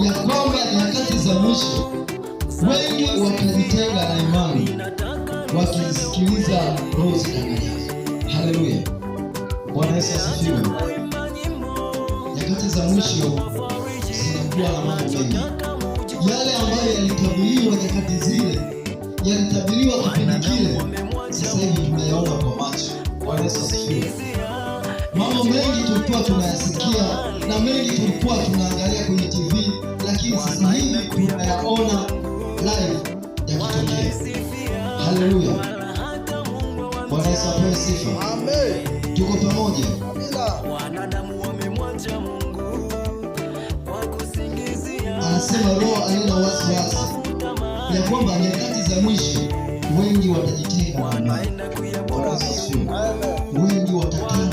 Ya kwamba nyakati za mwisho wengi watajitenga na imani, wakisikiliza roho zidanganyazo. Haleluya! Bwana Yesu asifiwe. Nyakati za mwisho zinakuwa na mambo mengi. Yale ambayo yalitabiriwa nyakati zile, yalitabiriwa kipindi kile, sasa hivi tunayaona kwa macho. Bwana Yesu asifiwe. Mambo mengi tulikuwa tunayasikia na mengi tulikuwa tunaangalia kwenye TV, lakini sasa hivi tunayaona live yakitokea. Haleluya! Bwana Yesu apewe sifa. Amen. Tuko pamoja. Amina. Anasema Roho anena wazi wazi ya kwamba nyakati za mwisho wengi watajitenga na imani. Bwana Yesu asifiwe. Amen. Wengi watatenda